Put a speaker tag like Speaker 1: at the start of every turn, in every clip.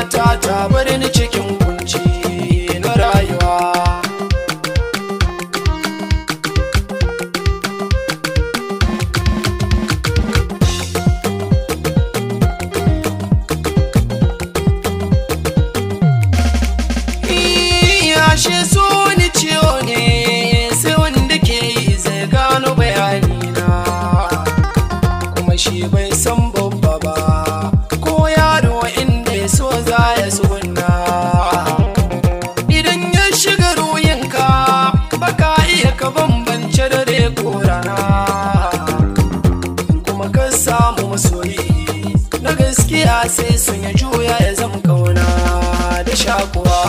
Speaker 1: Masoyiya ta bar ni cikin kunci na rayuwa. Ashe so ni ciwo ne, sai wanda ke yi zai gano bayani na. Kuma shi bai san babba ba, ko yaro inda ya so za ya tsuguna. Idan ya shiga ruhinka, baka iya ka bambance dare ko rana. Kuma ka samu masoyi na gaskiya, sai sun ya juya ya zama kauna da shakuwa.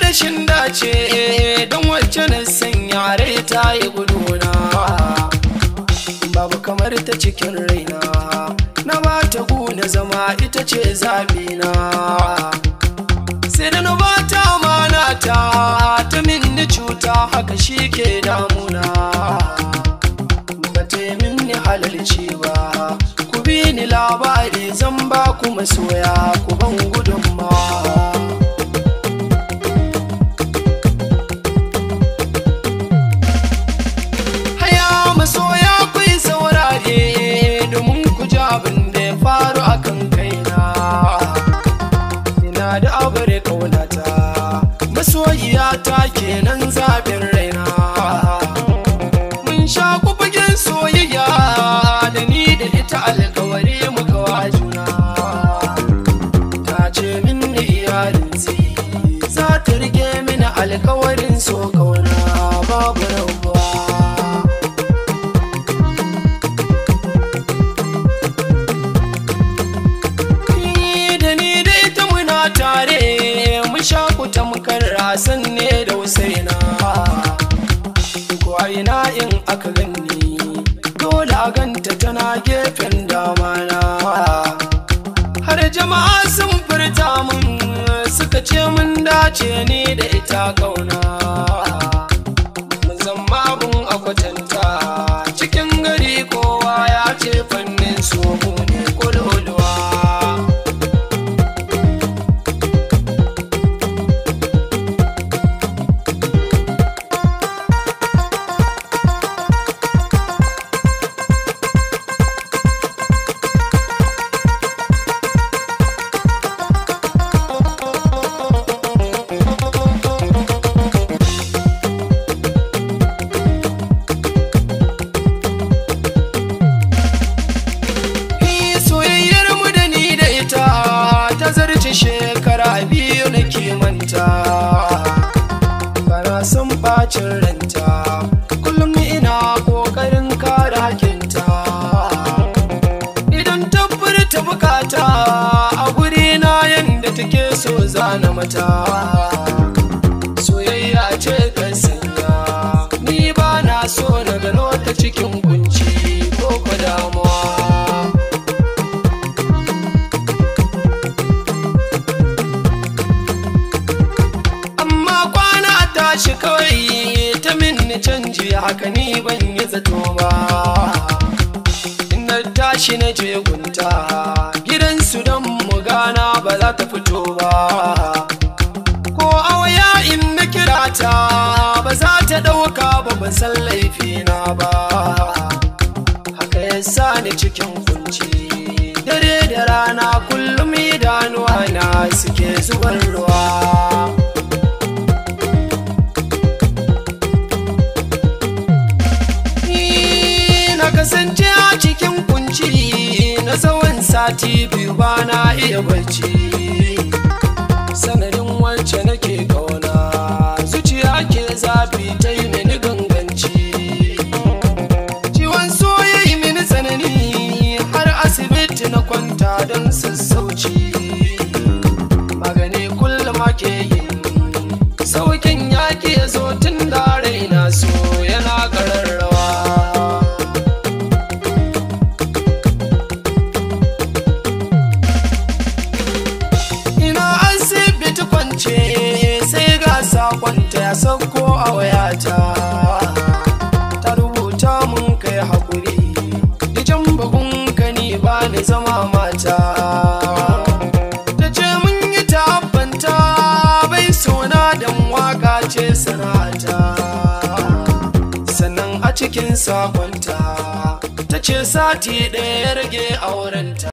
Speaker 1: Rashin dace don wacce na san yare ta yi guduna, babu kamar ta cikin raina, na ba ta guna zama ita ce zabina. Sai da na ba ta amana ta minni cuta, haka shi ke damuna. Ba ta yi minni halalci ba, ku bi ni labari zan ba ku masoya ku ban gudunmawa. Masoya ku yi saurare domin ku ji abin da ya faru a kan kaina. Ina da abare kaunata, masoyiya ta kenan zaɓin raina. Mun sha fagen soyayya da ni da ita, alkawari muka wa juna. Ta ce min iyalin za ta rike mini alkawarin so kauna babu rabuwa. Tamkar Hassan ne da Husaina, ko ina in aka ganni dole a ganta tana gefen damana. Har jama'a sun furta mun suka ce mun dace ni da ita kauna. Mun zama abun a kwatanta cikin gari, kowa ya ce fannin so mu ne kololuwa. Shekara biyu nake manta, bana son bacin ranta, kullum ina kokarin kare hakinta. Idan ta furta bukata a guri na yanda take so zana mata. Soyayya ce ta sanya ni bana so na gano ta cikin kunci ko ko damuwa. Shi kawai ta minni canji, haka ni ban yi zato ba. Ina tashi na je gunta gidansu don mu gana, ba za ta fito ba. Ko a waya in na kira ta ba za ta ɗauka ba, ban san laifina ba. Haka ya sa ni cikin kunci dare da rana, kullum idanuwa na suke zubar ruwa. Kasance a cikin kunci na tsawon sati biyu bana iya bacci. Sanadin wacce nake kauna, zuciya ke zafi ta yi mini ganganci. Ciwon so ya yi mini tsanani har asibiti na kwanta don sassauci. Magani kullum ake yi, saukin yaƙi ya zo tun da raina so yana ƙararrawa. Sai ga sakonta ya sauko a wayata. Ta rubuta mata. Ta ce mun yi tabbanta bai sona don waka ce sanata. Sannan a cikin sakonta ta ce sati ɗaya ya rage aurenta.